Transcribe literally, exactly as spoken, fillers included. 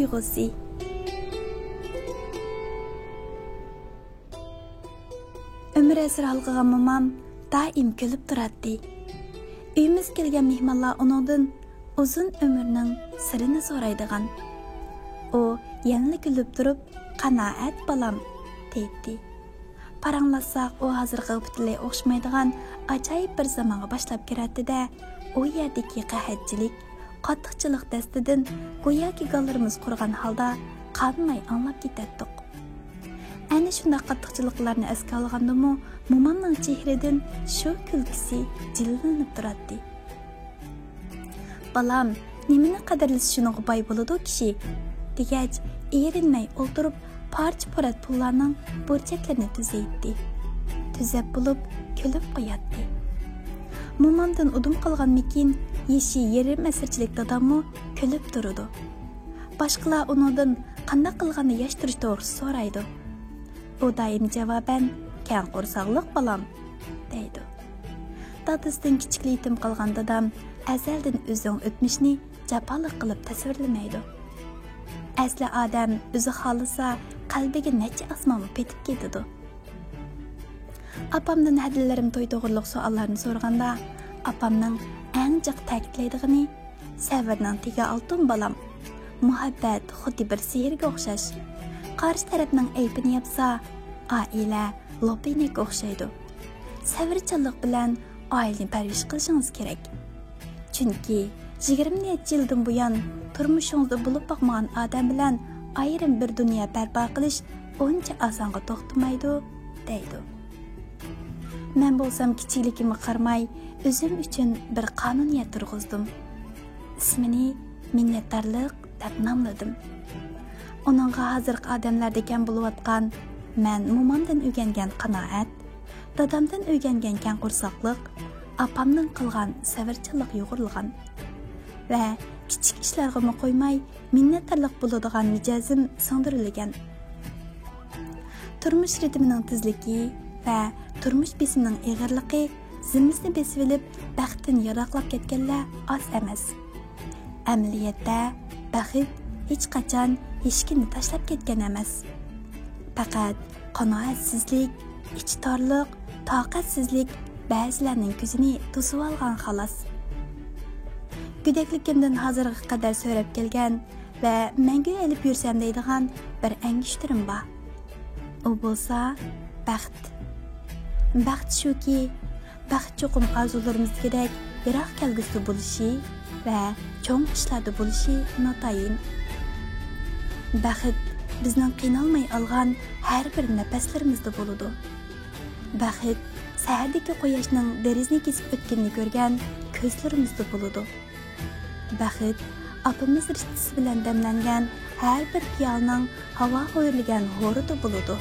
ئۇيقۇسى. ئۆمرى ئەسىر ھالقىغان مومام دائىم كۈلۈپ تۇراتتى. ئۆيىمىزگە كەلگەن مېھمانلار ئۇنىڭدىن ئۇزۇن ئۆمۈرنىڭ سىرىنى سورايدىغان. ئۇ يەنىلا كۈلۈپ تۇرۇپ، «قانائەت، بالام» دەيتتى. پاراڭلاشساق، ئۇ ھازىرقىغا پۈتۈنلەي ئوخشىمايدىغان ئاجايىپ بىر زامانغا باشلاپ كىرەتتى-دە، ئۇ يەردىكى قەھەتچىلىك، قاتتىقچىلىق دەستىدىن گوياكى گاللىرىمىز قۇرۇغان ھالدا قانماي ئاڭلاپ كېتەتتۇق. ئەنە شۇنداق قاتتىقچىلىقلارنى ئەسكە ئالغاندىمۇ، مومامنىڭ چېھرىدىن شۇ كۈلكىسى جىلۋىلىنىپ تۇراتتى. «بالام، نېمىنى قەدىرلىسە، شۇنىڭغا باي بولىدۇ كىشى» دېگەچ، ئېرىنمەي ئولتۇرۇپ، پارچە-پۇرات پۇللارنىڭ بۇرجەكلىرىنى تۈزەيتتى. تۈزەپ بولۇپ، كۈلۈپ قوياتتى. مومامدىن ئۇدۇم قالغانمىكىن، يېشى يېرىم ئەسىرچىلىك داداممۇ كۈلۈپ تۇرىدۇ. باشقىلار ئۇنىڭدىن قانداق قىلغاندا ياش تۇرۇش توغرىسىدا سورايدۇ. ئۇ دائىم جاۋابەن، «كەڭ قورساقلىق، بالام» دەيدۇ. دادىسىدىن كىچىكلا يېتىم قالغان دادام ئەزەلدىن ئۆزىنىڭ ئۆتمۈشىنى جاپالىق قىلىپ تەسۋىرلىمەيدۇ. ئەسلى ئادەم ئۆزى خالىسا، قەلبىگە نەچچە ئاسمانمۇ پېتىپ كېتىدۇ. ئاپامدىن ھەدىلىرىم توي توغرۇلۇق سوئاللارنى سورىغاندا، ئاپامنىڭ ئەڭ جىق تەكىتلەيدىغىنى، «سەۋرنىڭ تېگى ئالتۇن، بالام. مۇھەببەت خۇددى بىر سېھىرگە ئوخشاش. قارشى تەرەپنىڭ ئەيىبىنى ياپسا، ئائىلە لوپىنەككە ئوخشايدۇ. سەۋرچانلىق بىلەن ئائىلىنى پەرۋىش قىلىشىڭىز كېرەك. چۈنكى يىگىرمە نەچچە يىلدىن بۇيان تۇرمۇشىڭىزدا بولۇپ باقمىغان ئادەم بىلەن ئايرىم بىر دۇنيا بەرپا قىلىش ئۇنچە ئاسانغا توختىمايدۇ» دەيدۇ. مەن بولسام كىچىكلىكىمگە قارىماي، ئۆزۈم ئۈچۈن بىر قانۇنىيەت تۇرغۇزدۇم. ئىسمىنى مىننەتدارلىق دەپ ناملىدىم. ئۇنىڭغا ھازىرقى ئادەملەردە كەم بولۇۋاتقان مەن مومامدىن ئۆگەنگەن قانائەت، دادامدىن ئۆگەنگەن كەڭ قورساقلىق، ئاپامدىن قالغان سەۋرچانلىق يۇغۇرۇلغان ۋە كىچىك ئىشلارغىمۇ قويماي، مىننەتدارلىق بولىدىغان مىجەزىم سىڭدۈرۈلگەن. تۇرمۇش رىتىمىنىڭ تېزلىكى ۋە تۇرمۇش بېسىمىنىڭ ئېغىرلىقى زىممىسىنى بېسىۋېلىپ، بەختتىن يىراقلاپ كەتكەنلەر ئاز ئەمەس. ئەمەلىيەتتە، بەخت ھېچقاچان ھېچكىمنى تاشلاپ كەتكەن ئەمەس. پەقەت قانائەتسىزلىك، ئىچى تارلىق، تاقەتسىزلىك بەزىلەرنىڭ كۆزىنى توسۇۋالغان، خالاس. گۆدەكلىكىمدىن ھازىرغا قەدەر سۆرەپ كەلگەن ۋە مەڭگۈ ئېلىپ يۈرسەم دەيدىغان بىر ئەڭگۈشتىرىم بار. ئۇ بولسا بەخت. بەخت شۇكى، بەخت چوقۇم ئارزۇلىرىمىزدىكىدەك يىراق كەلگۈسىدە بولۇشى ۋە چوڭ ئىشلاردا بولۇشى ناتايىن. بەخت بىزنىڭ قىينالماي ئالغان ھەر بىر نەپەسلىرىمىزدە بولىدۇ. بەخت سەھەردىكى قۇياشنىڭ دېرىزىنى كېسىپ ئۆتكىنىنى كۆرگەن كۆزلىرىمىزدە بولىدۇ. بەخت ئاپىمىز رىشتىسى بىلەن دەملەنگەن ھەر بىر پىيالىنىڭ ھاۋاغا ئۆرۈلگەن ھورىدا بولىدۇ.